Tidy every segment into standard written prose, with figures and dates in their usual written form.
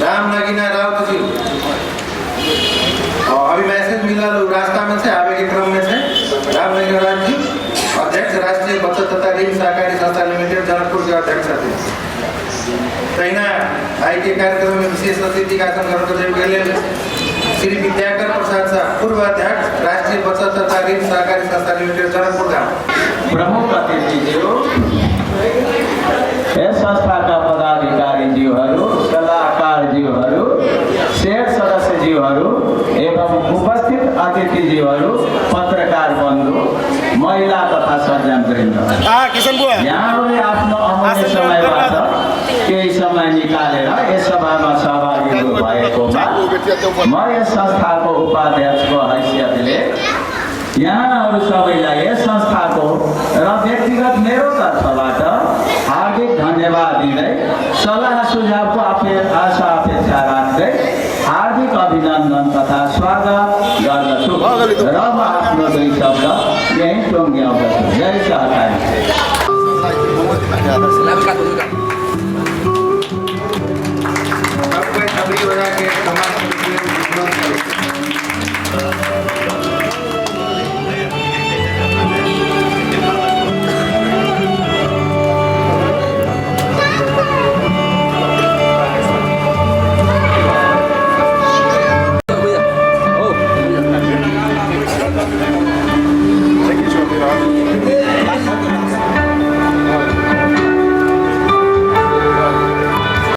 राम नगिना राउतज्यू अभी मैसेज मिलल, उ रास्तामे छै, आबैके क्रममे छै। राम नगिना राउतजी, अध्यक्ष, राष्ट्रिय बचत तथा ऋण सहकारी संस्था लिमिटेड, जनकपुरके अध्यक्ष छथिन। तहिना आइके कार्यक्रममे विशेष अतिथिक आसन ग्रहण करैके लेल श्री विद्याकर प्रसाद शाह, पूर्व अध्यक्ष, राष्ट्रिय बचत तथा ऋण सहकारी संस्था लिमिटेड, जनकपुर धाम। प्रमुख अतिथिज्यू, यस संस्थाका पदाधिकारीज्यूहरू, सल्लाहकारज्यूहरू, शेयर सदस्यज्यूहरू एवं उपस्थित अतिथिज्यूहरू, पत्रकार बन्धु, महिला तथा सज्जनवृन्द, यहाँहरूले आफ्नो अमूल्य समयबाट केही समय निकालेर यस सभामा सहभागी हुनुभएकोमा म यस संस्थाको उपाध्यक्षको हैसियतले यहाँहरू सबैलाई यस संस्थाको र व्यक्तिगत मेरो तर्फबाट हार्दिक धन्यवाद दिँदै, सल्लाह सुझावको आशा अपेक्षा राख्दै हार्दिक अभिनन्दन तथा स्वागत गर्दछु र म आफ्नो दुई शब्द यहीँ टुङ्ग्याउँदछु। जय सहकारी। सबके थपडी बजा के सम्मान करू।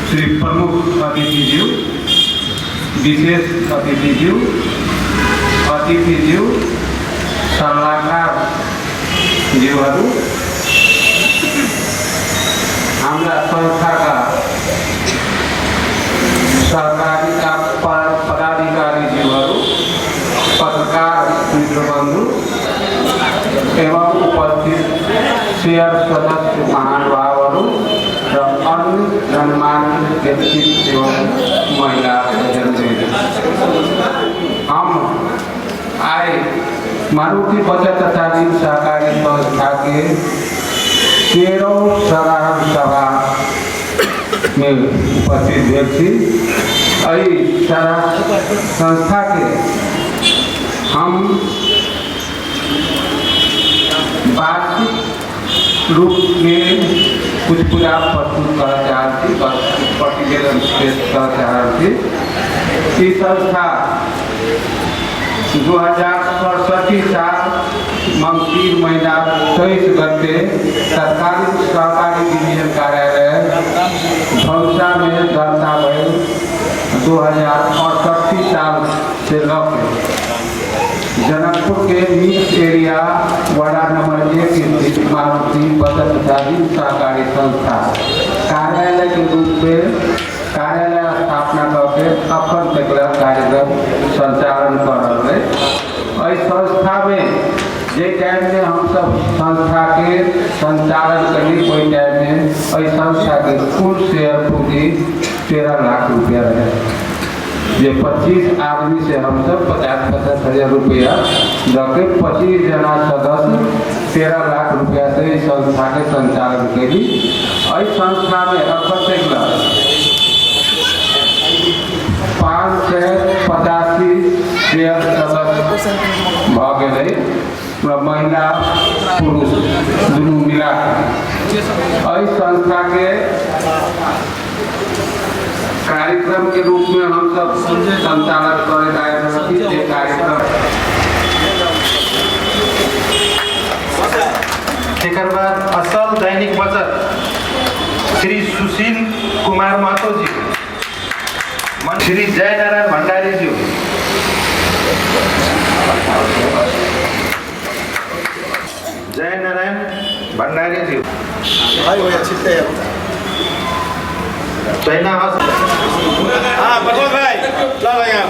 श्री प्रमुख अतिथिज्यू, विशेष अतिथिज्यू, अतिथिज्यू, सल्लाहकार ज्यूहरू, हाम्रा संस्थाका सहकारीका पदाधिकारीज्यूहरू, पत्रकार मित्रबन्धु एवं उपस्थित शेयर सदस्य महानुभावहरू र अन्य गणमान्य व्यक्तित्व एवं महिला सज्जनवृन्द, हम आइ मारुति बचत तथा ऋण सहकारी संस्था के 13 साधारण सभा में उपस्थित भेल छी। एहि संस्था के हम वार्षिक रूप में कुछ कुरा प्रस्तुत करऽ चाहै छी, प्रतिवेदन पेश करऽ चाहै छी। ई संस्था 2067 साल मङ्सिर महिना 23 गते तत्कालीन सहकारी डिभिजन कार्यालय धनुषामे दर्ता भेल। 2068 साल से लऽ के जनकपुर के मिक्स एरिया, वार्ड नंबर 1 स्थित मारुति बचत तथा ऋण सहकारी संस्था कार्यालय के रूप में कार्यालय स्थापना करके अखन तक कार्यक्रम संचालन कर रहल है। एहि संस्थामे जे टाइममे हमसब संस्थाके संचालन करी, ओहि टाइममे एहि संस्थाके कुल शेयर पूंजी 13 लाख रुपया रहे, जे 25 आदमी से हमसब 50-50 हजार रुपया दऽ के 25 जना सदस्य 13 लाख रुपया से एहि संस्थाके संचालन कयली। एहि संस्थामे अखन तक 585 शेयर सदस्य भऽ गेलै र महिला पुरुष दुनू मिला कऽ। एहि संस्थाके कार्यक्रम के रूप में हम सब संचालन करैत आयल रहती जे कार्यक्रम एकर बाद असल दैनिक बचत, श्री सुशील कुमार महतोजी, श्री जयनारायण भण्डारीज्यू। जयनारायण भण्डारीज्यू। तहिना भाइ ल ल यहाँ।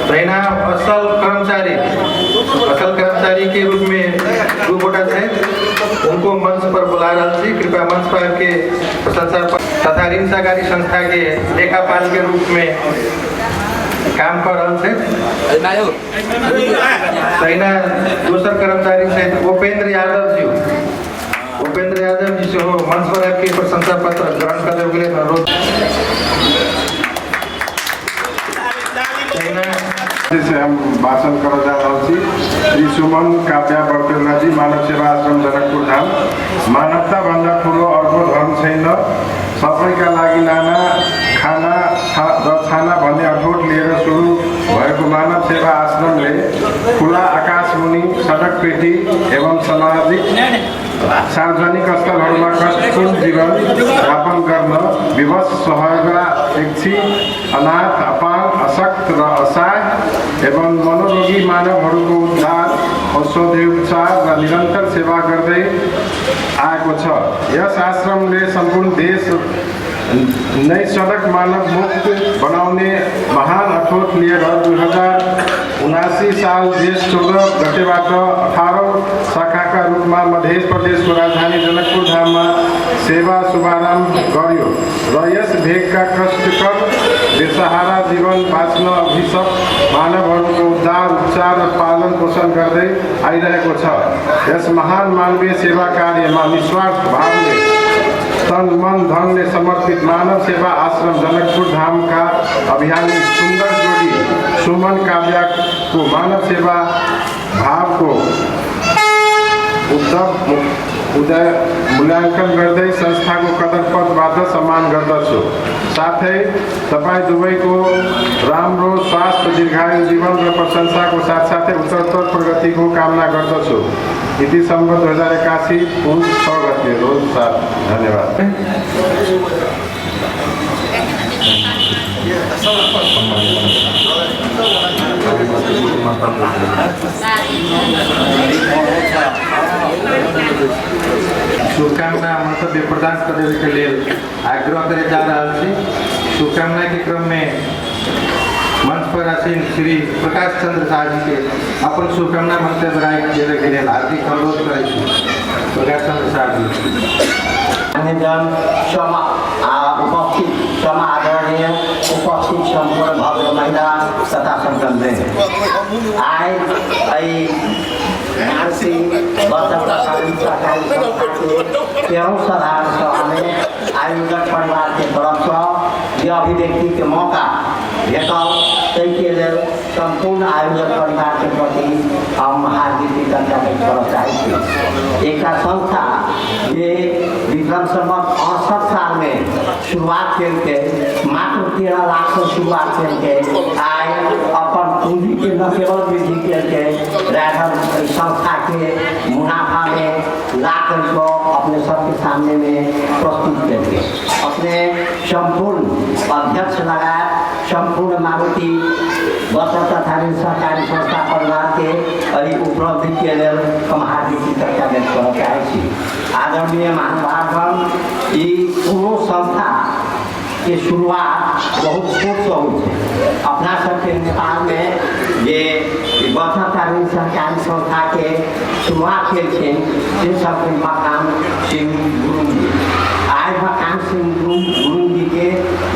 तहिना असल कर्मचारी, असल कर्मचारी के रूप में दू गोटा छथि, उनको मंच पर बुला रहल छी। कृपया मंच पर आबि के प्रशंसा तथा ऋण सहकारी संस्था के लेखापाल के रूप में। काम कऽ रहल छथि। तहिना दोसर कर्मचारी छथि उपेंद्र यादव जी। उपेंद्र यादव जी सेहो मंच पर आबि के प्रशंसा पत्र ग्रहण करय के लेल अनुरोध। तहिना से हम भाषण करऽ जा रहल छी। श्री सुमन काव्या बर्तुला जी, मानव सेवा आश्रम, जनकपुर धाम। मानवता भन्दा ठुलो अर्को धर्म छैन। सबैका लागि नाना खाना र छाना भन्ने अठोट लिएर सुरु भएको मानव सेवा आश्रमले खुला आकाशमुनि, सडक पेटी एवं सामाजिक सार्वजनिक स्थलहरूमा कष्टपूर्ण जीवन यापन गर्न विवश, सहयोगका इच्छी, अनाथ, अपाङ्ग, अशक्त र असहाय एवं मनोरोगी मानवहरूको उद्धार, औषधि उपचार र निरन्तर सेवा गर्दै आएको छ। यस आश्रमले सम्पूर्ण देश नै सडक मानव मुक्त बनाउने महान अठोट लिएर 2079 साल जेठ 14 गतेबाट 18औँ शाखाका रूपमा मध्य प्रदेशको राजधानी जनकपुर धाममा सेवा शुभारम्भ गर्यो र यस भेगका कष्टकर, बेसहारा जीवन बाँच्न अभिशप्त मानवहरूको उद्धार, उपचार र पालन पोषण गर्दै आइरहेको छ। यस महान मानवीय सेवा कार्यमा निस्वार्थ भावले तन, मन, धनले समर्पित मानव सेवा आश्रम जनकपुर धामका अभियानी सुन्दर जोडी सुमन काव्याको मानव सेवा भावको उद्धव उदय मूल्याङ्कन गर्दै संस्थाको कदर पदबाट सम्मान गर्दछु। साथै तपाईँ दुवैको राम्रो स्वास्थ्य, दीर्घायु जीवन र प्रशंसाको साथसाथै उत्तरोत्तर प्रगतिको कामना गर्दछु। इति सम्वत 2081 पुस 6 गते रोज 7। धन्यवाद। शुभकामना मंतव्य प्रदान करे के लेल आग्रह करे जा रहल छी। शुभकामना के क्रम में मंच पर आसीन श्री प्रकाश चंद्र झा जी के अपन शुभकामना मंतव्य राखि देवे के लेल हार्दिक अनुरोध करै छी। प्रकाश चंद्र झा जी। मान्यजन सम आ उपस्थित सम आदरणीय उपस्थित सम्पूर्ण भव्य महिला तथा सज्जनवृन्द, आइ एहि मारुति बचत सहकारी संस्थाके तेरहौं साधारण सभामे आयोजक परिवारके तरफसँ जे अभिव्यक्तिके मौका भेटल, ताहिके लेल सम्पूर्ण आयोजक परिवारके प्रति हम हार्दिक कृतज्ञता व्यक्त करऽ चाहै छी। एकटा संस्था जे विक्रम सम्वत 68 सालमे शुरुआत केलकै, मात्र 13 लाखसँ शुरुआत केलकै, आइ अपन पूँजीके न केवल वृद्धि केलकै, राधर संस्थाके मुनाफामे ला करिकऽ अपने सबके सामनेमे प्रस्तुत केलकै। अपने सम्पूर्ण अध्यक्ष लगायत सम्पूर्ण मारुति बचत तथा ऋण सहकारी संस्था परिवारके एहि उपलब्धिके लेल हम हार्दिक कृतज्ञता व्यक्त करऽ चाहै छी। आदरणीय महानुभावगण, ई कोनो संस्था के शुरुआत बहुत छोटसँ होइ छै। अपना सबके नेपालमे जे बचत आ ऋण सहकारी संस्थाके शुरुआत केलखिन, से छलखिन मकान सिंह गुरुङ जी। आइ मकान सिंह गुरुङ गुरुङ जीके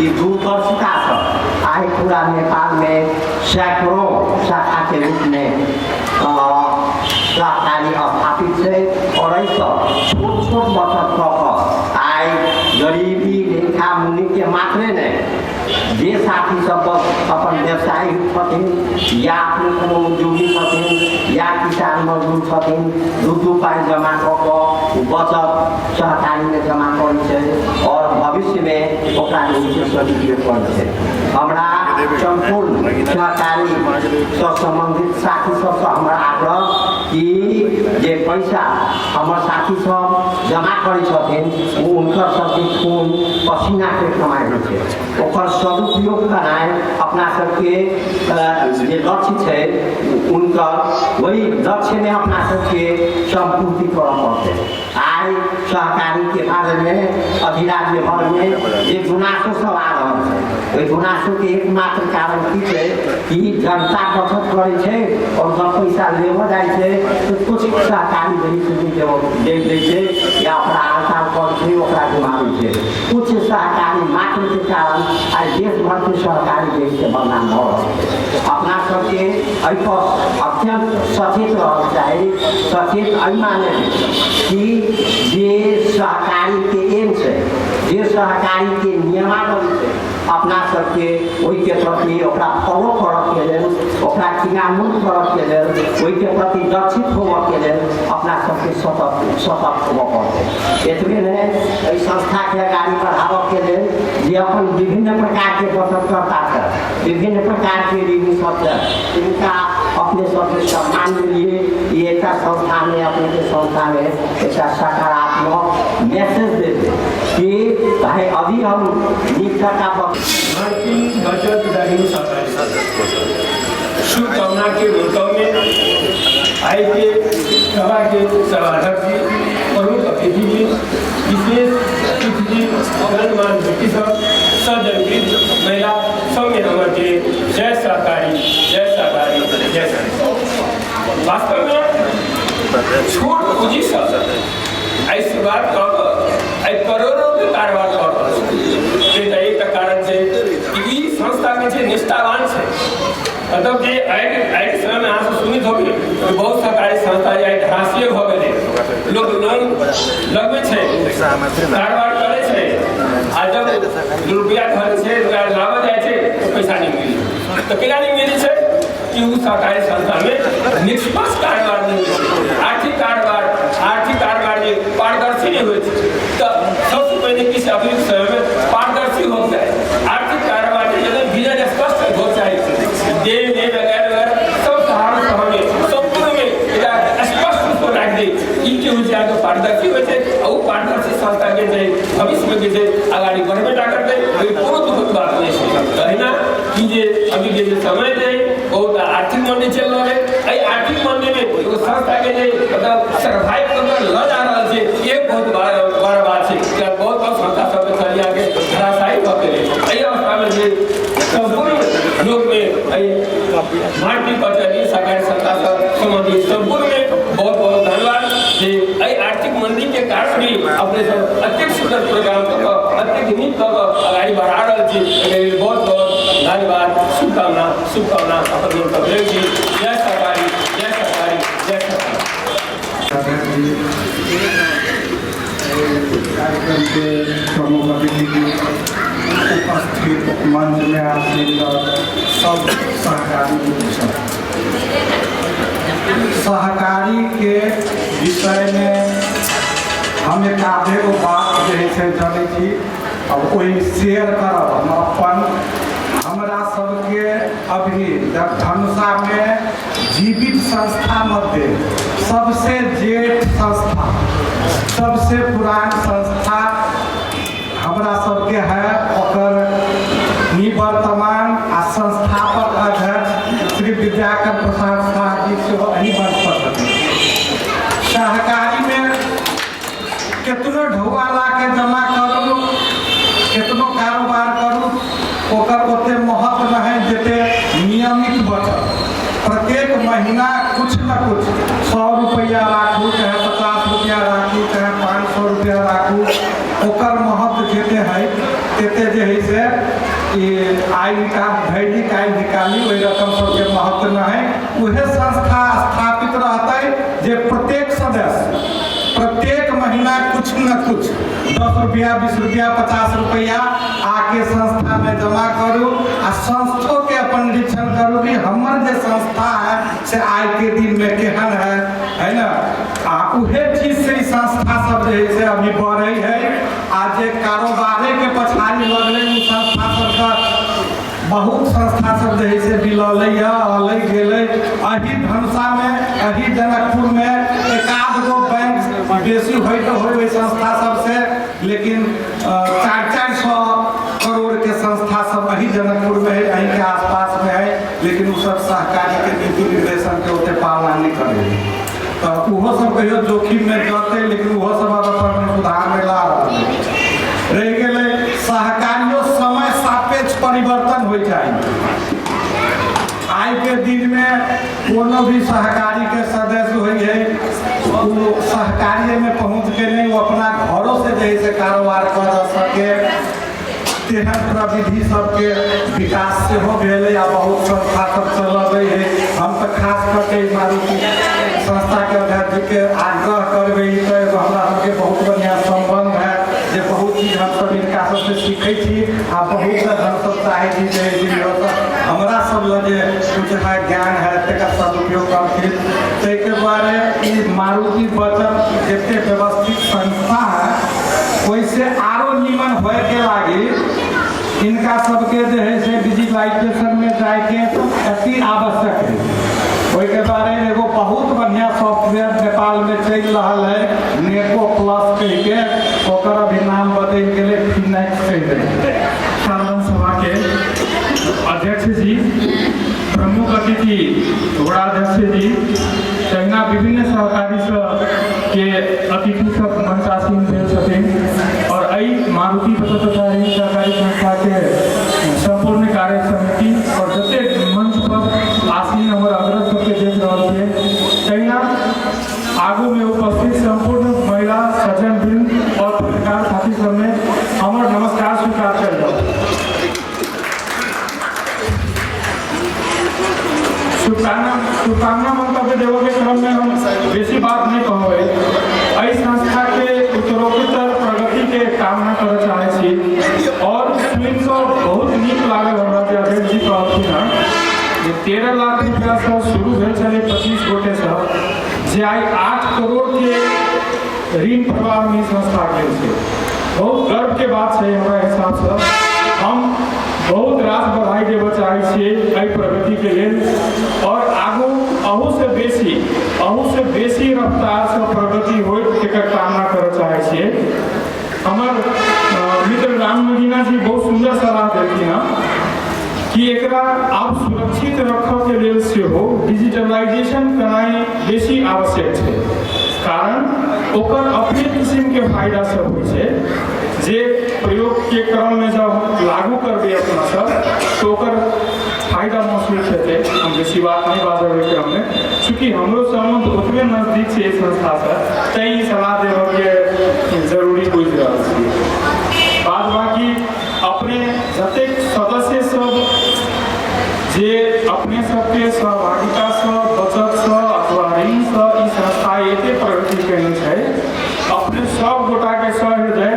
ई दूरदर्शितासँ आइ पूरा नेपालमे सैकड़ों शाखाके रूपमे सहकारी स्थापित छै और एहिसँ छोट छोट बचत कऽ कऽ आइ गरीबी रेखा मुनिके मात्रे नहि, जे साथी सब बस अपन व्यवसायी छथिन या अपने कोनो उद्योगी छथिन या किसान मजदूर छथिन, दू दू पाइ जमा कऽ कऽ ओ बचत सहकारीमे जमा करै छै और भविष्यमे ओकरा जे छै सदुपयोग करै छै। हमरा सम्पूर्ण सहकारीसँ सम्बन्धित साथी सबसँ हमरा आग्रह कि जे पैसा हमर साथी सब जमा करै छथिन, ओ हुनकर सबके खून पसीनाके कमाइ होइ छै। ओकर सदुपयोग कराय अपना सबके जे लक्ष्य छै हुनकर, वही लक्ष्यमे अपना सबके सम्पूर्ति करऽ पड़तै। आइ आइ सहकारी के बारे में अधिराज्य भर में जे गुनासो सब आ रहल छै, ओहि गुनासो के एकमात्र कारण की छै कि जनता बचत करै छै और जब पैसा लेबऽ जाइ छै तऽ कुछ सहकारी देरी से नहि देबऽ दै छै या ओकरा आलताल करै छै, ओकरा घुमाबै छै। कुछ सहकारी मात्र के कारण आइ देश भर के सहकारी देरी से बदनाम भऽ रहल छै। अपना सबके एहि पर अत्यंत सचेत रहक चाही। सचेत एहि माने कि जे सहकारी के एम छै, जे सहकारी के नियमावली छै, अपना सबके ओहिके प्रति ओकरा फॉलो करऽके लेल, ओकरा क्रियान्वित करऽके लेल, ओहिके प्रति लक्षित होबऽके लेल अपना सबके सतर्क सतर्क होबऽ पड़तै। एतबे नहि, एहि संस्थाके अगाडि बढ़ाबऽके लेल जे अपन विभिन्न प्रकारके बचतकर्ता छै, विभिन्न प्रकारके ऋणी सब छै, तिनका अपने सबके सम्मान देलिए। ई एकटा संस्थामे, अपनेके संस्थामे एकटा सकारात्मक मैसेज देतै कि भाइ अभी हम नीक टका पर मार्केटिंग बचत ऋण सहकारी शुभकामना के मंतव्य में आई के सभा के सभाध्यक्ष जी, प्रमुख अतिथि जी, विशेष अतिथि जी, गणमान्य व्यक्ति सब, सज्जन महिला सब में हमर जे जय सहकारी, जय सहकारी, जय सहकारी। वास्तव में छोट पूंजी सब आइ शुरुआत कऽ कऽ आइ करोड़ों के कारोबार कऽ रहल छै। एकटा कारण छै कि ई संस्था के छै निष्ठावान छै। मतलब जे आइके समय में अहाँ सब सुनैत होबै कि बहुत सहकारी संस्था जे आइ धराशायी भऽ गेलै। लोक लोन लगबै छै, कारोबार करै छै, आ जब रुपया धरै छै, रुपया लाबऽ जाइ छै तऽ पैसा नहि मिलै। तऽ केना नहि मिलै छै कि ओ सहकारी संस्था में निष्पक्ष कारोबार नहि होइ छै, आर्थिक कारोबार जे पारदर्शी नहि होइ छै। तऽ सबसँ पहिने कि छै अभी समय में पारदर्शी होके चाही आर्थिक कारोबार, जे एकदम विजन स्पष्ट होके चाही, देन लेन वगैरह वगैरह सब सहारा सहमे सम्पूर्ण में एकटा स्पष्ट रूपसँ राखि दै। ई की होइ छै, अहाँके पारदर्शी होइ छै आ ओ पारदर्शी संस्था के छै भविष्यमे जे छै अगाडि बढ़बे टा करतै, ओहि कोनो दुःखक बात नहि छै। तहिना कि जे अभी के जे समय छै, बहुत आर्थिक मंदी चलि रहल है। एहि आर्थिक मंदी में एगो संस्था के जे मतलब सर्वाइव कऽ कऽ लऽ जा रहल छै, एक बहुत बड़ा बड़ा बात छै। किया बहुत बहुत संस्था सबके चलि आके धराशायी भऽ गेलै। एहि अवस्थामे जे सम्पूर्ण लोकमे एहि माटी कचहरी सहकारी संस्था सब सम्बन्धित सम्पूर्ण में बहुत बहुत धन्यवाद जे एहि आर्थिक मंदी के कारण भी अपने सब अत्यंत सुंदर प्रोग्राम कऽ कऽ अत्यंत नीक कऽ कऽ अगाडि बढ़ा रहल छी। एहि लेल बहुत बहुत धन्यवाद, शुभकामना, शुभकामना अपन मंतव्य जी। जय सहकारी, जय सहकारी, जय सहकारी। अध्यक्ष जी, कार्यक्रम के प्रमुख अतिथि जी, उपस्थित मंच में आसीन सब सहकारी मित्र सब, सहकारी के विषय में हम एक आधे गो बात जे है से जनै छी, अब ओहि शेयर करब हम अपन। हमरा सबके अभी जब धनुषा में जीवित संस्था मध्य सबसे जेठ संस्था, सबसे पुरान संस्था हमरा सबके है, ओकर निवर्तमान आ संस्थापक अध्यक्ष श्री विद्याकर प्रसाद शाह जी सेहो एहि मंच पर छथिन। सहकारी में केतनो ढौआ ला के जमा करू, केतनो कारोबार करू, ओकर ओते महत्व नहीं जते नियमित बचत। प्रत्येक महीना कुछ न कुछ 100 रुपया राखू, चाहे 50 रुपया राखू, चाहे 500 रुपया राखू, ओकर महत्व जते है तेते जे है से ई आइ निकाल धैली काल्हि निकाली, ओहि रकम सबके महत्व नहीं। उहे संस्था स्थापित रहतै जे प्रत्येक सदस्य प्रत्येक महीना कुछ न कुछ 10 रुपया, 20 रुपया, 50 रुपया आके संस्था में जमा करू आ संस्थों के अपन निरीक्षण करू कि हमर जे संस्था है से आइ के दिन में केहन है, है ना। आ उहे चीज से ई संस्था सब जे है से अभी बढ़े है। आ जे कारोबारे के पछाड़ी लगलै उ संस्था सबके बहुत संस्था सब जे है से बिललै है, अलै गेलै। अही धनुषा में, अही जनकपुर में एक आध गो बैंक बेसी होइत होय ओहि संस्था सबसे, लेकिन 400-400 करोड़ के संस्था सब अही जनकपुर में है, अही के आसपास में है, लेकिन उ सब सहकारी के नीति निर्देशन के ओते पालना नहीं करे। तऽ ओहो सब कहियो जोखिममे जतै, लेकिन ओहो सब आब अपन सुधारमे ला रहल रहि गेलै। सहकारियो समय सापेक्ष परिवर्तन होइ चाही। आइ के दिन में कोनो भी सहकारी के सदस्य होइ है, वो सहकारिये में पहुँच के नहीं, वो अपना घरों से जे है से कारोबार कर सके, तेहन प्रविधि सबके विकास सेहो भेलै आ बहुत संस्था सब चलबै है। हम तऽ खास करके ई मारुति संस्था के अध्यक्ष जी के आग्रह करबै, ई तऽ एगो हमरा सबके बहुत बढ़िआँ सम्बन्ध है जे बहुत चीज हमसब हिनका सबसँ सीखै छी आ बहुत हमसब चाहै छी जे इहो सब हमरा सब लग जे कुछ है ज्ञान है तकर सदुपयोग करथिन। ताहिके दुआरे ई मारुति बचत जते व्यवस्थित संस्था है ओहिसे आरो निमन होयके लागी इनका सबके जे है से डिजिटलाइजेशन में जायके अति आवश्यक है। ओहिके दुआरे एगो बहुत बढ़िया सॉफ्टवेयर नेपाल में चलि रहल है, नेको प्लस कहिके, ओकर अभी नाम बदलि गेलै फिनेक्स कहि देलकै। साधारण सभा के अध्यक्ष जी, प्रमुख अतिथि वडाध्यक्ष जी, तहिना विभिन्न सहकारी के अतिथि सब मंचासीन भेल छथिन और एहि मारुति बचत तथा ऋण सहकारी संस्था के संपूर्ण कार्य समिति और जतेक मंच पर आसीन हमर अग्रज सबके देख रहल छियै, तहिना आगू में उपस्थित संपूर्ण महिला सज्जन वृंद और पत्रकार साथी सबमे हमर नमस्कार स्वीकार कयल जाउ। शुभकामना मंतव्य देवे के क्रम में हम बेसी बात नहीं कहबै। एहि संस्था के उत्तरोत्तर प्रगति के कामना करऽ चाहै छी और सुनि कऽ बहुत नीक लागल हमरा जे अध्यक्ष जी कहलखिन हँ जे 13 लाख रुपया से शुरू भेल छलै 25 गोटे से, जे आइ 8 करोड़ के ऋण प्रवाह में ई संस्था गेल छै। बहुत गर्व के बात छै हमरा हिसाब से। हम बहुत रास बधाई देबऽ चाहै छियै एहि प्रगति के लेल और आगू अहू से बेसी रफ्तार से प्रगति होय तेकर कामना करऽ चाहै छियै। हमर मित्र राम नगीना जी बहुत सुंदर सलाह देलखिन हँ कि एकरा आब सुरक्षित रखऽ के लेल सेहो डिजिटलाइजेशन करनाइ बेसी आवश्यक छै, कारण ओकर अपने किसिम के फायदा सब होइ छै जे प्रयोग के क्रम में जब लागू करबै अपना सब तो ओकर फायदा महसूस हेतै। हम बेसी बात नहीं बाजब एहि क्रम में, चूँकि हमरो संबंध ओतबे नजदीक छै एहि संस्था से, तैं ई सलाह देबऽ के जरूरी बुझि रहल छी। बाद बाकी अपने जतेक सदस्य सब जे अपने सबके सहभागिता से, बचत से अथवा ऋण से ई संस्था एते प्रगति केने छै, अपने सब गोटा के सहृदय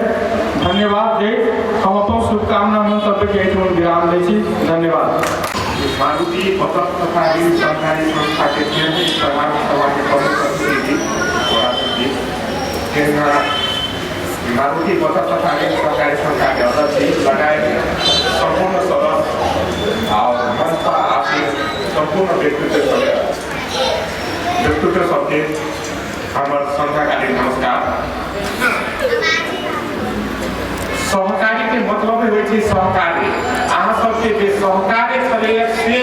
धन्यवाद दैत हम अपन शुभकामना मंतव्य के एहिठाम विराम दै छी। धन्यवाद। मारुति बचत तथा ऋण सहकारी संस्था के चेयरमैन साधारण सभा के प्रमुख अतिथि जी, मारुति बचत तथा ऋण सहकारी संस्था के अध्यक्ष जी लगायत संपूर्ण सदस्य और मंच पर आसीन संपूर्ण व्यक्तित्व सबके हमर संध्याकालीन नमस्कार। सहकारी के मतलब होइ छै सहकारी। अहाँ सबके जे सहकारी छलैया से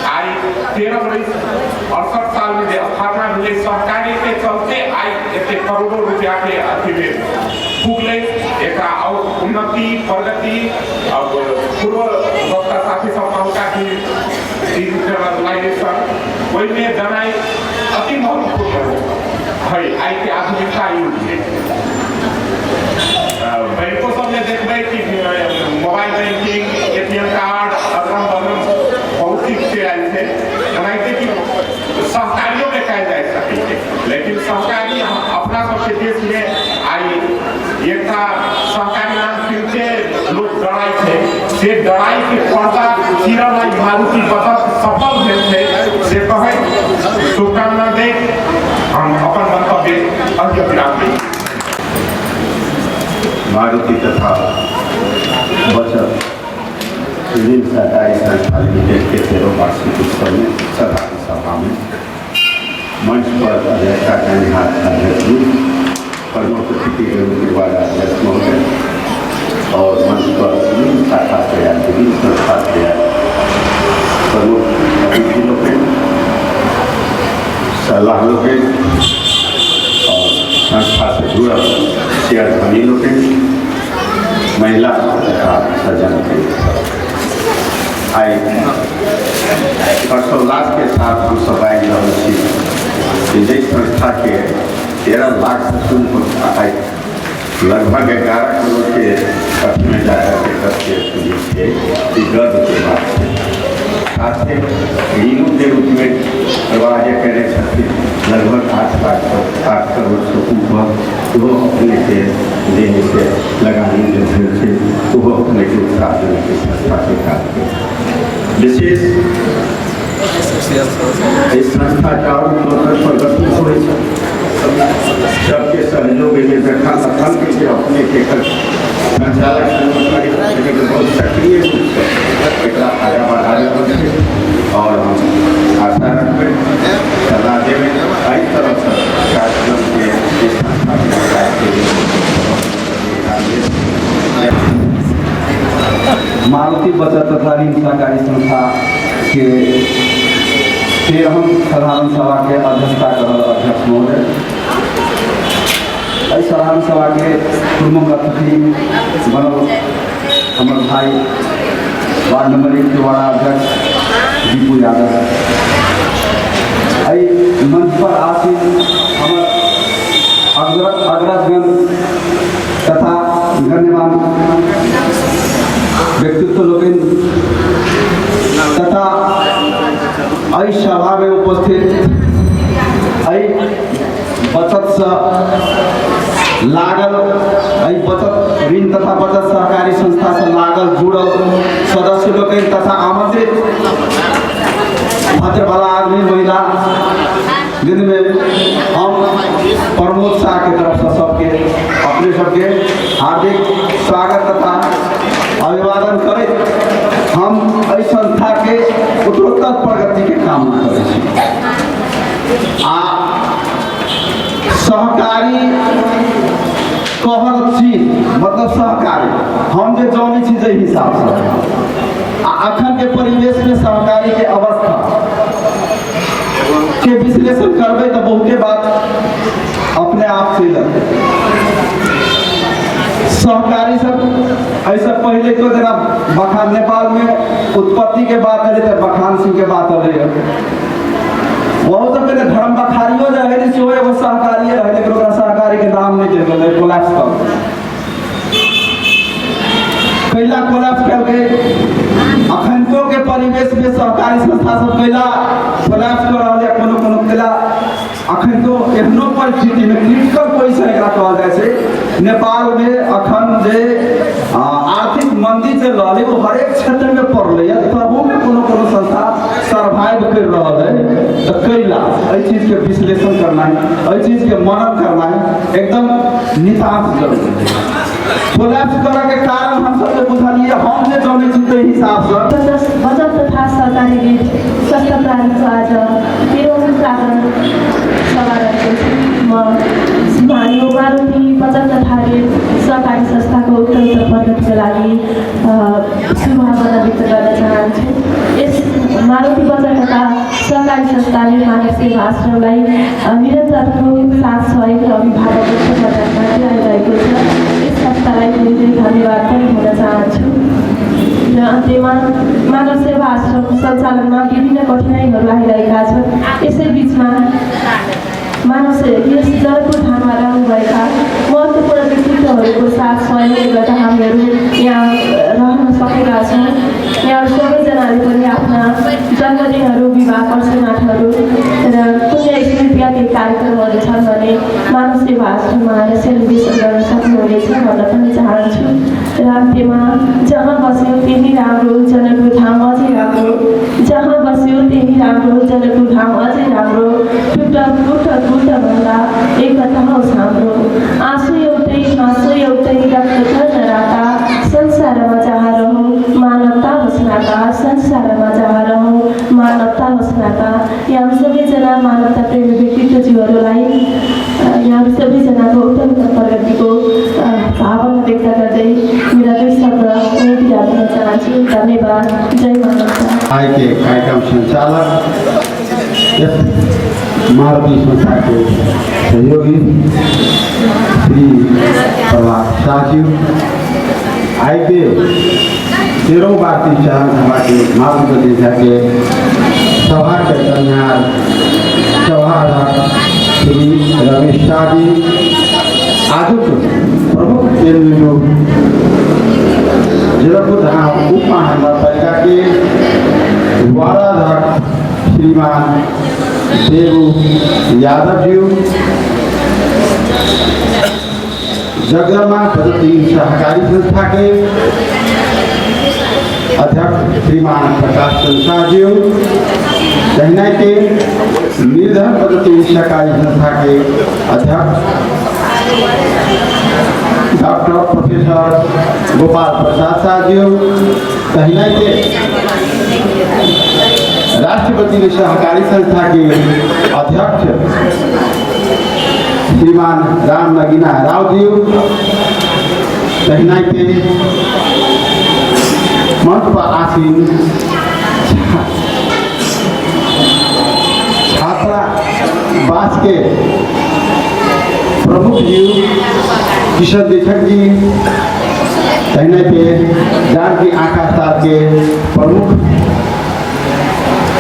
आइ 13 बरिस 68 साल में जे स्थापना भेलै, सहकारी के चलते आइ एते करोड़ों रुपया के अथी में पुगलै। एकरा और उन्नति प्रगति अब पूर्व वक्ता साथी सब कहलका कि डिजिटलाइजेशन ओहिमे देनाइ अति महत्वपूर्ण है आइ के आधुनिकता युग में। बैंको सब में देखबै कि मोबाइल बैंकिंग, एटीएम कार्ड अदरम बदरम बहुत चीज से आयल छै, एनाहिते कि सहकारियों में कयल जा सकै छै। लेकिन सहकारी अपना सबके देश में आइ एकटा सहकारी नाम सुनिते लोक डराइ छै, से डराइ के पर्दा चीरल आइ मारुति बचत सफल भेल छै से कहैत शुभकामना दैत हम अपन मंतव्य अंत्य विराम दै। मारुति तथा बचत ऋण सहकारी संस्था लिमिटेड के 13 वार्षिक उत्सव में साधारण सभा में मंच पर अध्यक्षता करनिहार अध्यक्ष जी, प्रमुख अतिथि के रूप में वार्ड अध्यक्ष महोदय और मंच पर विभिन्न शाखा से आयल, विभिन्न संस्था से आयल प्रमुख अतिथि लोकनि, सलाह लोकनि और संस्था से जुड़ल शेयर धनी लोकनि, महिला तथा सज्जन के आइ हर्षोल्लास के साथ हम सब आबि रहल छी कि जाहि संस्था के 13 लाख से शुरू आइ लगभग 11 करोड़ के खर्च में जाकर के एकर पूंजी छै, ई गर्व के बात छै। साथे ऋणों के रूप में प्रवाह जे कयने छथिन लगभग 8 लाख 8 करोड़ से ऊपर, ओहो अपने के जे है से लगानी जे भेल छै, ओहो अपने के उत्साहजनक संस्था के काज के विशेष इस संस्था के और दोसर प्रगति होइ छै, सबके सहयोग एहिमे जखन अखन के जे अपने के एकर संचालक समिति बहुत सक्रिय रूपसँ एकरा आगाँ बढ़ा रहल छै और हम आशा रखबै, सलाह देबै एहि तरहसँ कार्यक्रम के इस संस्था के विकास के लिए। मारुति बचत तथा ऋण सहकारी संस्था के 13हम साधारण सभा के अध्यक्षता कर रहल अध्यक्ष महोदय, एहि साधारण सभा के प्रमुख अतिथि बनल हमर भाई वार्ड नंबर 1 के वार्ड अध्यक्ष दीपू यादव, एहि मंच पर आसीन हमर अग्रजगण तथा गण्यमान व्यक्तित्व लोकनि तथा एहि सभा में उपस्थित एहि बचत से लागल, एहि बचत ऋण तथा बचत सहकारी संस्था से लागल जुड़ल सदस्य लोकनि तथा आमंत्रित भद्र भला आदमी महिला जिनमें हम प्रमोद शाह के तरफ से सबके अपने सबके हार्दिक स्वागत तथा अभिवादन करैत हम एहि संस्था के उत्तरोत्तर प्रगति के कामना करै छी। आ सहकारी कहल चीज मतलब सहकारी हम जे जानै छी जाहि हिसाबसँ आ अखन के परिवेश में सहकारी के अवस्था के विश्लेषण करबै तऽ बहुते बात अपने आप चलि अतै। सहकारी सब ऐसा पहले तो जेना बखान नेपाल में उत्पत्ति के बात अलै तऽ बखान सिंह के बात अलै, बहुत सब के धर्म बखारियो जे रहै सेहो एगो सहकारी रहै, लेकिन ओकरा सहकारी के नाम नहि देल गेलै, कोलैप्स कऽ कैला कोलैप्स केलकै। अखनको के परिवेश में सहकारी संस्था सब कैला कोलैप्स कऽ रहल है, कोनो कोनो कैला अखन तो एहनो परिस्थिति में क्रिटिकल पोजिशन एकरा कहल जाइ छै। नेपाल में अखन जे आर्थिक मंदी चलि रहल है वो हरेक क्षेत्र में पड़लै है, तबो में कोनो कोनो संस्था सर्वाइव कर रहल है। तऽ कैला एहि चीज के विश्लेषण करनाइ, एहि चीज के मनन करनाइ एकदम नितांत जरूरी है। कोलैप्स करऽ के कारण हम सब जे बुझलियै, हम जे जानै छी ताहि हिसाबसँ बचत तथा सहकारी ऋण संस्था प्रारूपको आज 13औं साधारण सभा रहेको छ। म यो मारुति बचत तथा ऋण सहकारी संस्थाको उत्तरोत्तर प्रगतिको लागि शुभकामना व्यक्त गर्न चाहन्छु। यस मारुति बचत तथा सहकारी संस्थाले मानव सेवा आश्रमलाई निरन्तरको साथ सहयोग र अभिभावकत्व प्रदान गर्दै आइरहेको छ। यस संस्थालाई धेरै धेरै धन्यवाद पनि भन्न चाहन्छु। र अन्त्यमा मानव सेवा आश्रम सञ्चालनमा विभिन्न कठिनाइहरू आइरहेका छन्। यसै बिचमा मानव यस जनकपुर धाममा रहनुभएका महत्त्वपूर्ण व्यक्तित्वहरूको साथ सहयोगले गर्दा हामीहरू यहाँ रहन सकेका छौँ। यहाँ सबैजनाले पनि आफ्ना जन्मदिनहरू, विवाह वर्षगाँठहरू र पुण्य स्मृतिका केही कार्यक्रमहरू छन् भने मानव सेवा आश्रममा आएर सेलिब्रेसन गर्न सक्नुहुनेछ भन्न पनि चाहन्छु। र अन्त्यमा जहाँ बस्यो त्यही राम्रो जनकपुर धाम अझै राम्रो, जहाँ बस्यो त्यही राम्रो जनकपुर धाम अझै राम्रो, टुट फुट फुट भन्दा एकता होस् हाम्रो, आँसु एउटै हाँसो एउटै रक्त छ नराता, संसारमा जहाँ रहौँ मानवता होस् नाता, संसारमा जहाँ रहौँ मानवता होस् नाता। यहाँ सबैजना मानवता प्रेमी व्यक्तित्वज्यूहरूलाई यहाँ सबैजनाको उत्तरोत्तर प्रगतिको भावना व्यक्त गर्दै मेरा दुई शब्द यहीँतिर राख्न चाहन्छु। धन्यवाद। जय मानवता। आइ के कार्यक्रम संचालक यस मारुति संस्था के सहयोगी श्री प्रभात शाह जी, आइ के 13 वार्षिक साधारण सभा के मारुति संस्था के सभा के कन्यार सभाध्यक्ष श्री रमेश शाह जी, आजुक प्रमुख केन्द्र जनकपुर धाम उप महानगरपालिका के वार्डाध्यक्ष श्रीमान देवू यादव जी, जगदम्बा बचत सहकारी संस्था के अध्यक्ष श्रीमान प्रकाश चंद्र जी, तहिना के निर्धन बचत सहकारी संस्था के अध्यक्ष डॉक्टर प्रोफेसर गोपाल प्रसाद शाह जी, तहिना के राष्ट्रपति सहकारी संस्था के अध्यक्ष श्रीमान राम नगीना राव जी, तहिना के मंच पर आसीन छात्रावास के प्रमुख जी किशन लेखक जी, तहिना के जानकी आंखा साथ के प्रमुख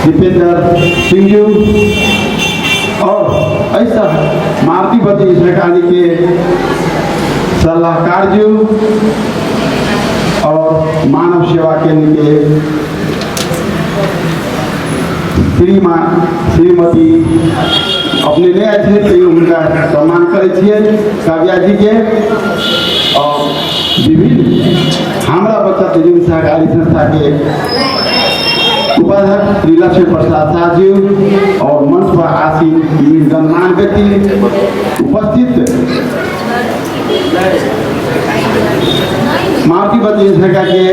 दीपेंद्र सिंह जी और ऐसा मारुति बचत सहकारी के सलाहकार जी और मानव सेवा केंद्र के श्रीमान श्रीमती अपने ले आए थे तो उनका सम्मान करै छियै काव्या जी के और विभिन्न हमरा बचत ऋण सहकारी संस्था के उपाध्यक्ष श्री लक्ष्मी प्रसाद शाह जी और मंच पर आसीन विभिन्न गणमान्य व्यक्ति उपस्थित मारुति बचत संस्था के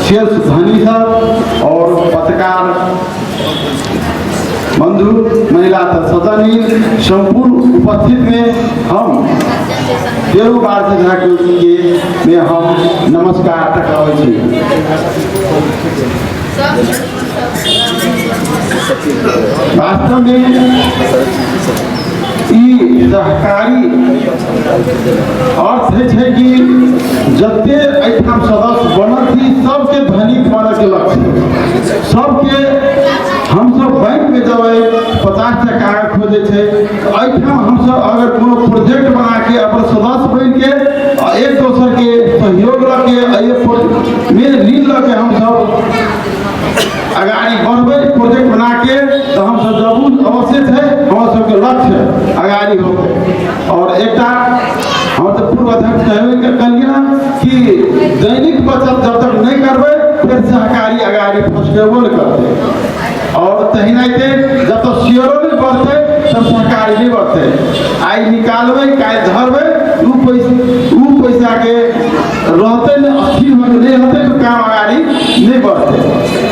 शीर्ष धनी सब और पत्रकार बंधु महिला सदनी संपूर्ण उपस्थित में हम 13 वार्षिक के में हम नमस्कार टकाबै छी। वास्तव में ई सहकारी अर्थ है कि जते एहिठाम सदस्य बनल थी सबके धनिक बनके लक्ष्य, सबके हम सब बैंक में जब 50 टा कागज खोजे छै, एहिठाम हमसब अगर कोनो प्रोजेक्ट बना के अपन सदस्य बन के एक दोसर के सहयोग लऽ के में ऋण लऽ के हमसब अगाड़ी बढ़बै प्रोजेक्ट बना के, तो हमसब जरूर अवश्य छै हमर सबके लक्ष्य अगाड़ी होतै। और एकटा हम तऽ पूर्व अध्यक्ष कहबे कहलियै कि दैनिक बचत जब तक नहीं करबै फिर सहकारी अगाड़ी फसकेबो नहि करतै और तहिनाइते जब तक शेयरो नहीं बढ़तै तब सहकारी नहीं बढ़तै। आइ निकालबै काल्हि धरबै उ पैसा के रहतै नहि, स्थिर होके नहीं रहतै तो काम अगाड़ी नहीं बढ़तै।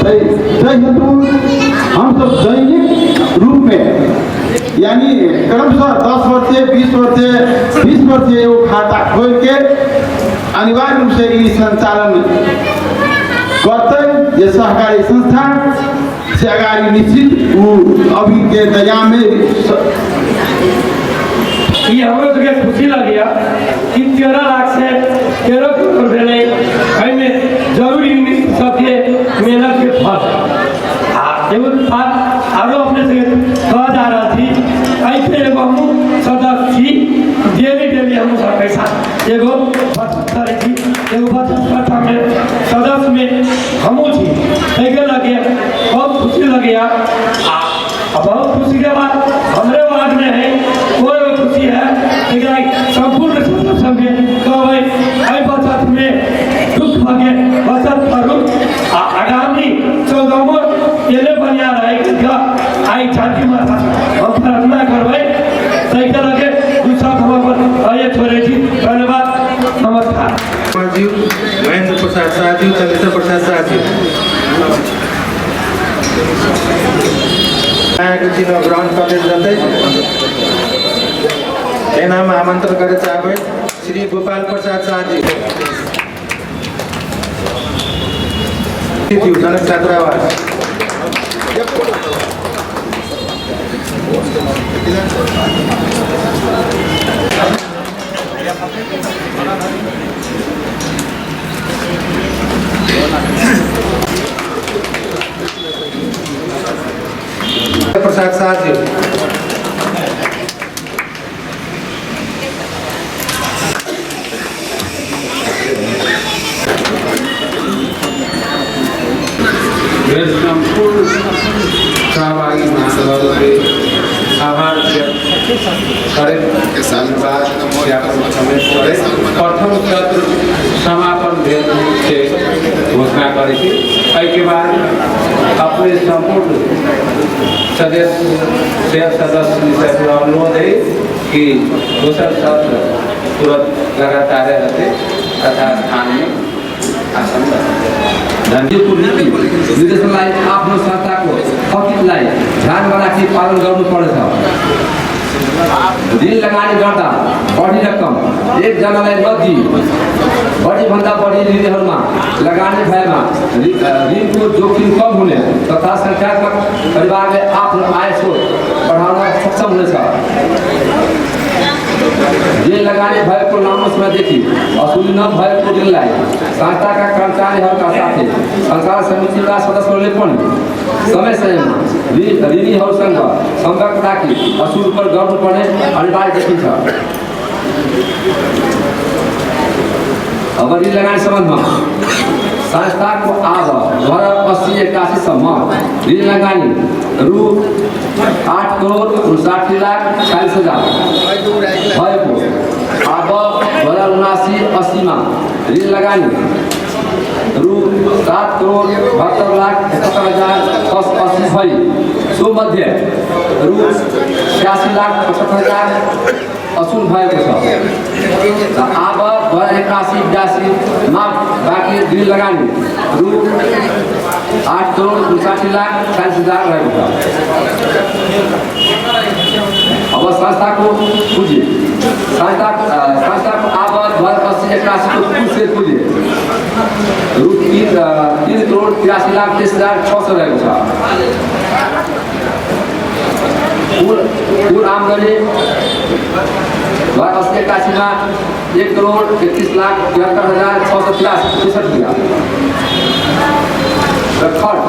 ताहि हेतु हमसब दैनिक रूप में यानी क्रमशः 10 वर्ष 20 वर्ष 20 वर्ष एगो खाता खोल के अनिवार्य रूप से ई संचालन करते जे सहकारी संस्था से अगाड़ी निश्चित वो अभी के दया में ये हमरो सबके खुशी लगैया कि 13 लाख से 13 करोड़ भेलै, एहिमे जरूर सबके मेहनत के फल। आ एगो बात आरो अपने सबके कह जा रहल छी, एहिके एगो हमहूँ सदस्य छी, डेली डेली हमहूँ सब पैसा एगो बचत करै छी, एगो बचत खाता में सदस्य में हमहूँ छी, ताहिके लऽ बहुत खुशी लगैया। आ बहुत खुशी के बात हमरे वार्ड में है कोई खुशी है, लेकिन संपूर्ण सदस्य सबके कहबै एहि बचत में दुख भऽ बचत करू आ आगामी 14 एले बढ़िया रहे आई जानकी माता हम प्रार्थना करबै, ताहिके लऽ के दू शब्द हम अपन छोड़ै छी। धन्यवाद, नमस्कार। महेंद्र प्रसाद शाह जी, चंद्रेश्वर प्रसाद शाह जी चिन्ह ग्रहण कऽ लेल जेतै। एना हम आमंत्रण करय चाहबै श्री गोपाल प्रसाद शाह जी, जनक छात्रावास। प्रसाद शाह जी। सम्पूर्ण सहभागी महासभाके आभार व्यक्त करैत धन्यवाद ज्ञापन समेत करैत प्रथम सत्र समापन भेल से घोषणा करै छी। एहिके बाद अपने सम्पूर्ण सदस्य शेयर सदस्य से अनुरोध है कि दोसर सत्र तुरंत लगातार रहते तथा स्थान में आसन धन्यको नीति निर्देशनलाई आफ्नो संस्थाको अतीतलाई ध्यानमा राखी पालन गर्नुपर्दछ। ऋण लगानी गर्दा बढी रकम एकजनालाई नदिई बढीभन्दा बढी ऋणहरूमा लगानी भएमा ऋणको जोखिम कम हुने तथा संख्यात्मक परिवारले आफ्नो आय स्रोत बढाउन सक्षम हुनेछ। ऋण लगानी भएको लामो समयदेखि असुली नभएको ऋणलाई संस्थाका कर्मचारीहरूका साथै सञ्चालन समितिका सदस्यहरूले पनि समय समयमा ऋणीहरूसँग सम्पर्क राखी असुल उपर गर्नुपर्ने अनिवार्य देखिन्छ। अब ऋण लगानी सम्बन्धमा संस्थाको आब 2080-81 सम्म ऋण लगानी रु 8,59,46,000 भएको अब 2079-80 मा ऋण लगानी रु 7,72,71,680 भई सो मध्ये रु 86,75,000 असुल भएको छ। अब 2081-82 मा बाँकी ऋण लगानी रु 8,59,46,000 रहेको छ। अब संस्थाको पुँजी संस्थाको आब 2080-81 को कुल शेयर पुँजी रु 3,83,23,600 रहेको छ। कुल आम्दानी 2080-81 मा 1,31,73,663 रुपियाँ र खर्च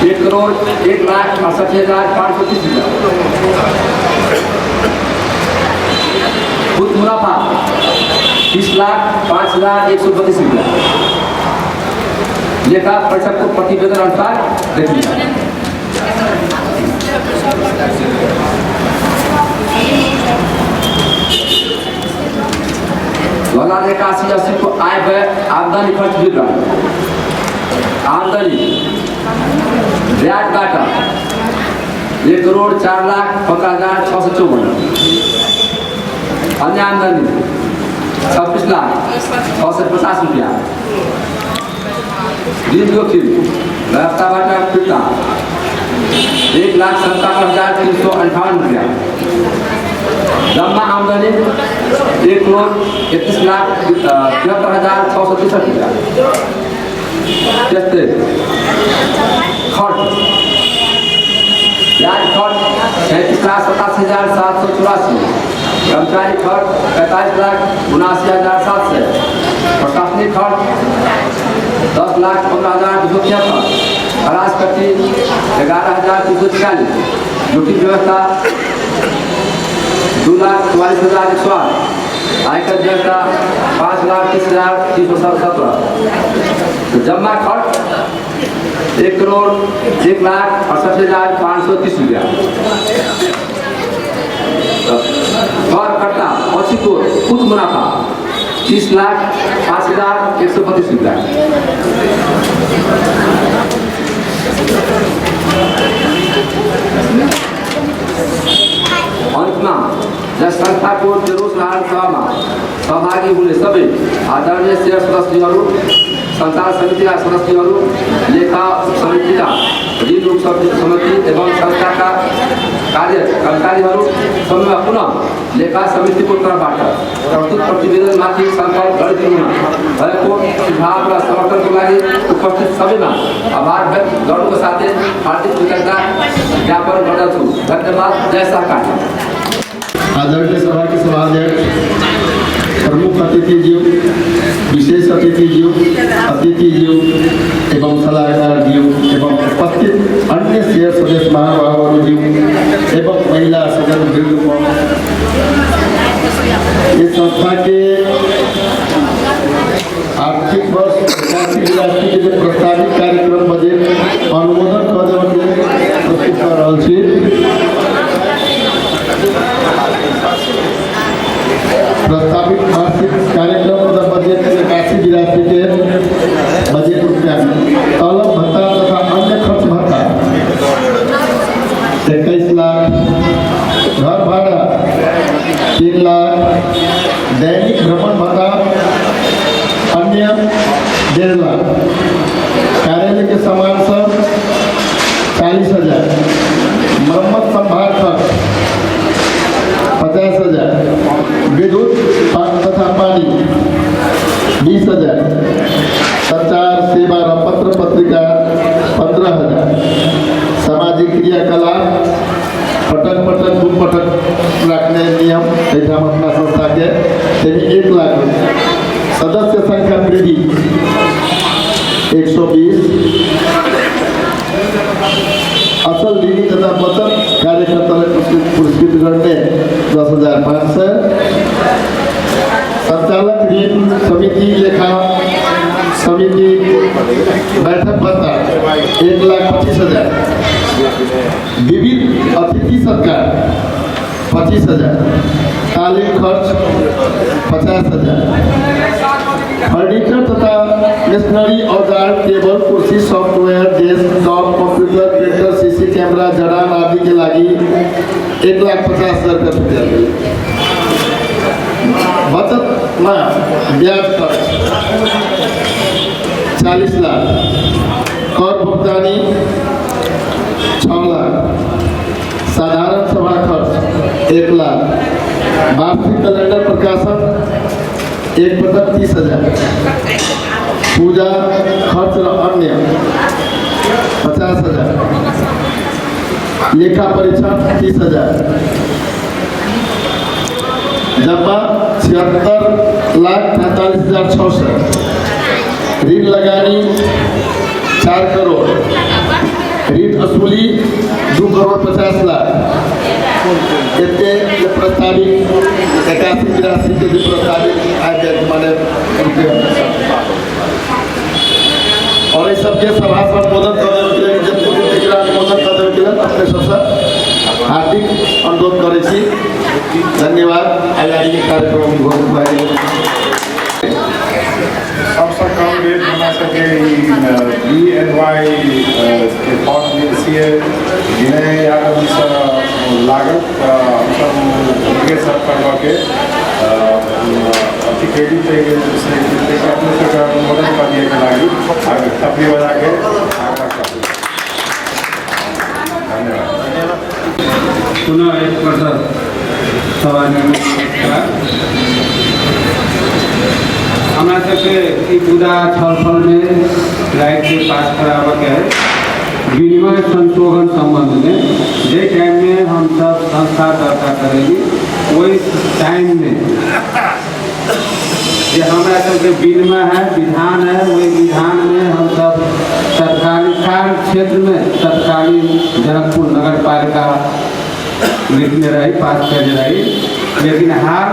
1,01,68,530 रुपियाँ। कुल मुनाफा 30,05,132 रुपियाँ। लेखा परीक्षकको प्रतिवेदन अनुसार देखिन्छ। 2081-80 को आय व्यय आमदनी खर्च विवरण। आमदनी ब्याजबाट 1,04,15,654, अन्य आमदनी 26,00,650 रुपियाँ। ऋण जोखिम व्यवस्थाबाट फिर्ता 1,57,358 रुपियाँ। जम्मा आमदनी 1,31,73,663 रुपियाँ। त्यस्तै खर्च ब्याज खर्च 37,87,784, कर्मचारी खर्च 45,79,700, प्रशासनिक खर्च 10,15,273, खलास कट्टी 11,346, जोखिम व्यवस्था 2,44,108, आयकर व्यवस्था 5,30,317। जम्मा खर्च 1,01,68,530 रुपियाँ। कर कट्टा पछिको कुल मुनाफा 30,05,132 रुपियाँ। अन्तमा यस संस्थाको तेह्रौँ साधारण सभामा सहभागी हुने सबै आदरणीय शेयर सदस्यहरू, सञ्चालन समितिका सदस्यहरू, लेखा समितिका ऋण समिति एवं संस्थाका कार्य कर्मचारीहरू समयमा पुनः लेखा समितिको तर्फबाट प्रस्तुत प्रतिवेदनमाथि संकल्प गरिदिनुमा भएको सुझाव र समर्थनको लागि उपस्थित सबैमा आभार व्यक्त गर्नुको साथै हार्दिक कृतज्ञता ज्ञापन गर्दछु। धन्यवाद। जय सहकारी। आदरणीय सभा के सभाध्यक्ष, प्रमुख अतिथिज्यू, विशेष अतिथिज्यू, अतिथिज्यू एवं सलाहकारज्यू एवं उपस्थित अन्य शेयर सदस्य महानुभावज्यू एवं महिला सदस्य इस संस्था के आर्थिक वर्ष 81-82 के जो प्रस्तावित कार्यक्रम बजट अनुमोदन कऽ देबऽके प्रस्तुत कऽ रहल छी। प्रस्तावित आर्थिक कार्यक्रम तथा बजट 81-82 के बजट रुपया तलब भत्ता तथा अन्य खर्च भत्ता 21 लाख, घर भाड़ा 3 लाख, दैनिक भ्रमण भत्ता अन्य 1.5 लाख, कार्यालय के सामान सब 40,000, मरम्मत संभार खर्च 50,000, विद्युत तथा पानी 20,000, संचार सेवा र पत्र पत्रिका 15,000, सामाजिक क्रियाकलाप पटक पटक 2 पटक राखने नियम एहिठाम अपना संस्था के 1 लाख, सदस्य संख्या वृद्धि 120, असल ऋणी तथा बचत कार्यकर्तालाई पुरस्कृत गर्ने 10,500, संचालक ऋण समिति लेखा समिति बैठक भत्ता 1,25,000, विविध अतिथि सत्कार 25,000, तालिम खर्च 50,000, फर्नीचर तथा मेसनरी औजार टेबल कुर्सी software desktop computer printer CC camera जडान आदि के लागि 1,50,000 रुपया। बचतमा ब्याज खर्च 40 लाख, कर भुक्तानी 6 लाख, साधारण सभा खर्च 1 लाख, वार्षिक कैलेंडर प्रकाशन 1 पटक 30,000, पूजा खर्च र अन्य 50,000, लेखा परीक्षण 30,000, जम्मा 76,43,600, ऋण लगानी 4 करोड़, ऋण वसूली 2,50,00,000। एते प्रस्तावित 81-82 के प्रस्तावित आय माने और ये सबके सभा संबोधन अनुमोदन कर अपने सबसे हार्दिक अनुरोध करै छी। धन्यवाद। आगाड़ी के कार्यक्रम घोषित भए गेल। सबसे कम रेट हमरा सबके BNY के फॉर्म जे सी ए विनय यादव जी से लागल तऽ हमसब हुनके सब करबऽके अथी क्रेडिट अपने सबके अनुमोदन कऽ दिएके लागि थपड़ी बजाके आग्रह करब। धन्यवाद। पुनः एक पटक सभा नमस्कार। हमरा सबके ई पूरा छलफलमे रातिके पास कराबऽके है विनिमय संशोधन सम्बन्धमे। जे टाइममे हमसब संस्था दर्ता करेली ओहि टाइममे जे हमरा सबके विनिमय है विधान है वही विधानमे हमसब तत्कालीन कार्य क्षेत्रमे तत्कालीन जनकपुर नगर पालिका लिखने रही पास करने रही, लेकिन हाल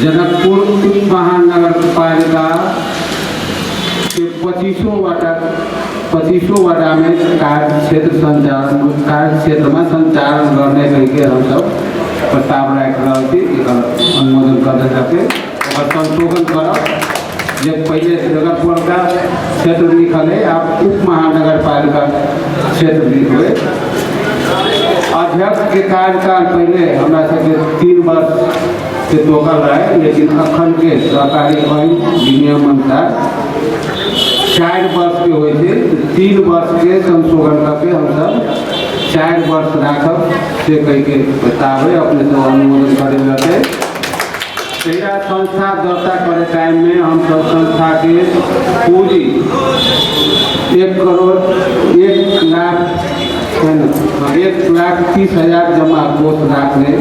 जनकपुर उप महानगर पालिका के 25 वटा में कार्य क्षेत्र संचालन कार्य क्षेत्र में संचालन करने के हम सब प्रस्ताव राखि रहल छी। एकर अनुमोदन कर देलकै, ओकर संशोधन करब। जे पहले जनकपुर का क्षेत्र लिखल है आप उप महानगर पालिका क्षेत्र लिखबै। अध्यक्ष के कार्यकाल पहले हमरा सबके 3 वर्ष के तोकल रहे, लेकिन अखन के सहकारी ऐन विनियम अनुसार 4 वर्ष के होइ छै। 3 वर्ष के संशोधन करके हमसब 4 वर्ष राखब से कहिके प्रस्ताव है, अपने सब अनुमोदन करे रहते। तहिया संस्था दर्ता करे टाइम में हम सब संस्था के पूंजी 1 करोड़ 1 लाख 1,30,000 जमा कोष राखने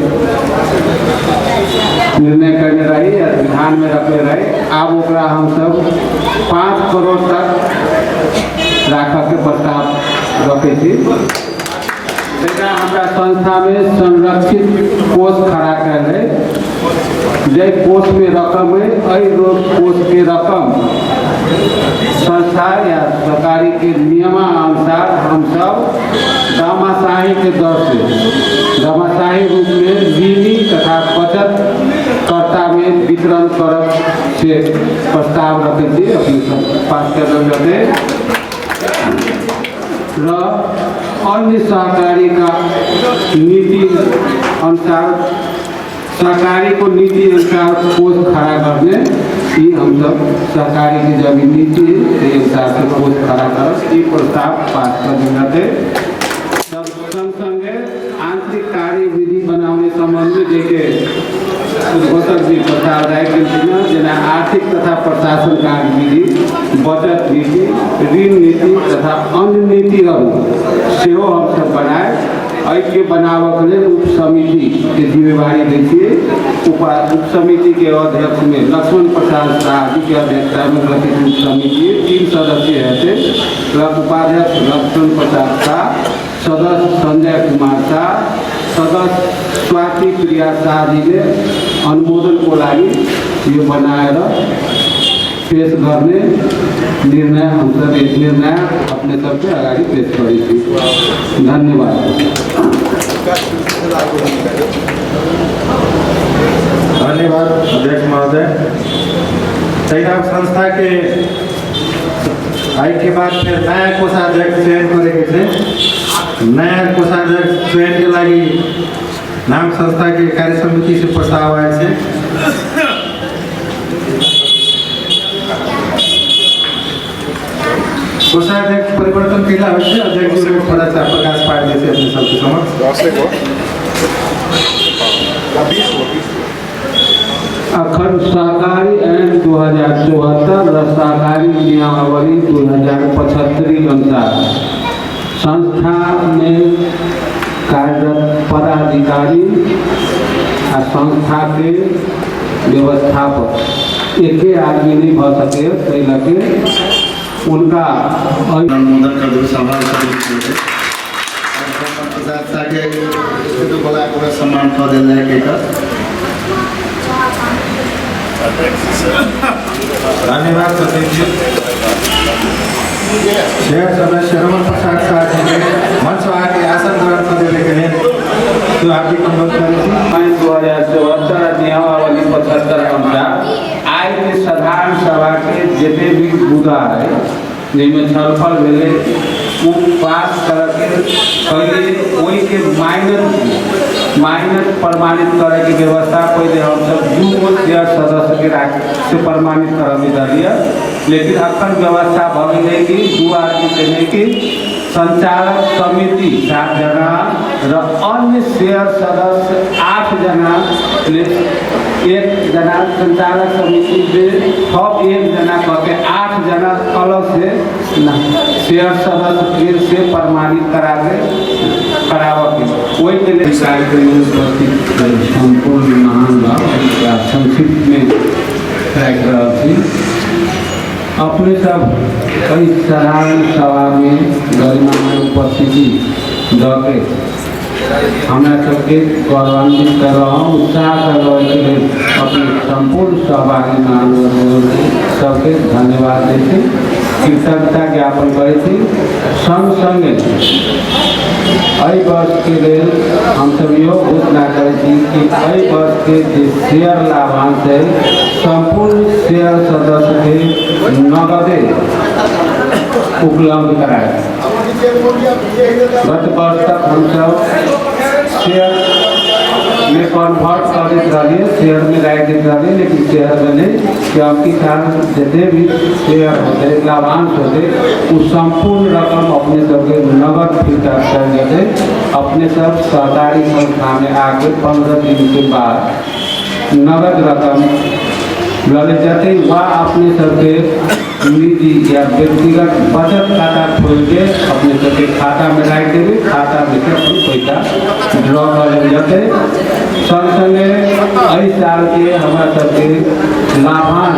निर्णय करने रही या ध्यान में रखने रही। आब ओकरा हम सब 5 करोड़ तक राखऽ के प्रस्ताव रखै छी। तहिना हमरा संस्था में संरक्षित कोष खड़ा कयल है, जाहि कोष में रकम है एहि कोष के रकम संस्था या सरकारी के नियमानुसार हम सब दामाशाही के दर से दामाशाही रूप में ऋणी तथा बचत कर्ता में वितरण करब से प्रस्ताव रखै छी, अपने सब पास कर रहते। र अन्य सहकारी का नीति अनुसार सहकारी को नीति अनुसार कोष खड़ा गर्ने यी हम सब सहकारी की जब नीति है अनुसार से कोष खड़ा कर यी प्रस्ताव पास कर रहते। सब सँगसँगै आन्तरिक कार्यविधि बनाउने सम्बन्धमा जे उद्घोषक जी प्रस्ताव राखि देलखिन, जेना आर्थिक तथा प्रशासन कार्यविधि, बचत नीति, ऋण नीति तथा अन्य नीतिहरू सेहो हमसब बनाए एहिके बनाबऽके लेल उप समिति के जिम्मेवारी दै छियै। उप समिति के अध्यक्ष में लक्ष्मण प्रसाद शाह जी के अध्यक्षता में गठित उप समिति 3 सदस्य हेतै। र उपाध्यक्ष लक्ष्मण प्रसाद शाह, सदस्य संजय कुमार शाह, सदस्य स्वाति प्रिया शाह जीले अनुमोदनको लागि यो बनाएर पेश गर्ने निर्णय हम सब एक निर्णय अपने सबके अगाडि पेश करै छी। धन्यवाद। धन्यवाद अध्यक्ष महोदय। तहिना संस्था के आइ के बाद फिर नया कोषाध्यक्ष चयन करेके छै। नया कोषाध्यक्ष चयन के लागि नाम संस्था के कार्य समिति से प्रस्ताव आयल छै। कोषाध्यक्ष परिवर्तन केला होइ छै, अध्यक्ष जी थोड़ा सा प्रकाश पारि दै छै अपने सबके समक्ष। अखन सहकारी ऐन 2074 र सहकारी नियमावली 2075 अनुसार संस्था में कार्यरत पदाधिकारी आ संस्था के व्यवस्थापक एके आदमी नहीं भऽ सके, ताहि लऽ उनका अनुमोदन कर देबै सभा समिति के प्रसाद शाह के बोला के सम्मान कऽ देल जाय के। धन्यवाद सचिव जी। शेयर सदस्य रमन प्रसाद शाह जी के मंच पर आके आसन ग्रहण कर देने के लिए तो हार्दिक अनुरोध करै छी। 2074 नियमावली 75 अनुसार आइ के साधारण सभा के जते भी मुद्दा है जाहिमे छलफल भेलै ओ पास करके पहिले ओहिके माइनस प्रमाणित करैके व्यवस्था पहिले हमसब 2 गो शेयर सदस्य के राख से प्रमाणित करबै दलियै, लेकिन अखन व्यवस्था भऽ गेलै कि 2 आदमी से नहि कि संचालक समिति 7 जना र अन्य शेयर सदस्य 8 जना, 1 जना संचालक समिति में थप 1 जना कऽ के 8 जना अलग से शेयर सदस्य फिर से प्रमाणित कराबऽ के ओहिके लेल कार्यक्रम में उपस्थित सम्पूर्ण महानुभाव संक्षिप्त में राखि रहल छी। अपने सब एहि साधारण सभा में गरिमामय उपस्थिति दऽ के हमरा सबके गौरवान्वित कर रहा हूँ, उत्साह कर रहा हूँ। अपने संपूर्ण सहभागी महानुभाव सबके धन्यवाद दै छी, कृतज्ञता ज्ञापन करै छी। संग संगे एहि वर्ष के लेल हमसब इहो घोषणा करै छी कि एहि वर्ष के जे शेयर लाभांश है संपूर्ण शेयर सदस्य के नगदे उपलब्ध कराए। गत वर्ष तक हमसब शेयर में कन्वर्ट कऽ दैत रहलियै, शेयरमे राखि दैत रहलियै, लेकिन शेयरमे नहि कि अबकी साल जते भी शेयर होतै, लाभांश होतै, ओ सम्पूर्ण रकम अपने सबके नगद फिर्ता कयल जेतै। अपने सब सहकारी संस्थामे आके 15 दिनके बाद नगद रकम लऽ लेल जेतै वा अपने सबके निजी या व्यक्तिगत बचत खाता खोलिके अपने सबके खातामे राखि देबै, खातामे से अपन पैसा ड्रॉ कऽ लेल जेतै। संग संगे एहि सालके हमरा सबके लाभांश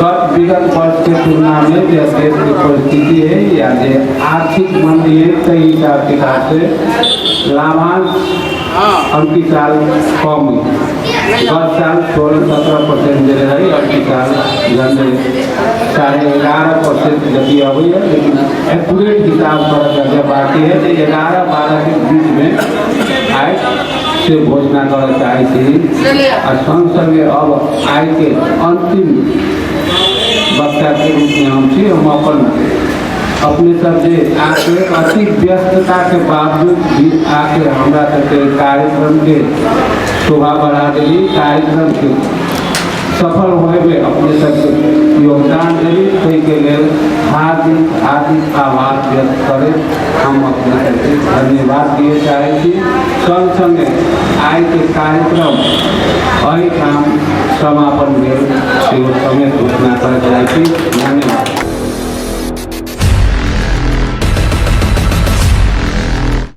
गत विगत वर्षके तुलनामे जे देशके परिस्थिति है या जे आर्थिक मंदी है ताहि हिसाब किताबसे लाभांश अबकी साल कम है। गत साल 16-17% देने रही, अबकी साल झंडे 11.5% जति अबैया, लेकिन एक्यूरेट हिसाब करऽ बाकी है जे 11-12 के बीच में आय से घोषणा करऽ चाहै छी। आ संग संगे अब आइके अंतिम वक्ताके रूपमे हम छी। हम अपन अपने सब जे आके अति व्यस्तता के बावजूद भी आके हमरा सबके कार्यक्रम के शोभा बढ़ा देली, कार्यक्रम के सफल होए में अपने सबके योगदान देली, ताहिके लेल हार्दिक हार्दिक आभार व्यक्त करैत हम अपने सबके धन्यवाद दिए चाहै छी। संग संगे आइके कार्यक्रम एहिठाम समापन भेल सेहो समेत घोषणा करऽ चाहै छी। धन्यवाद।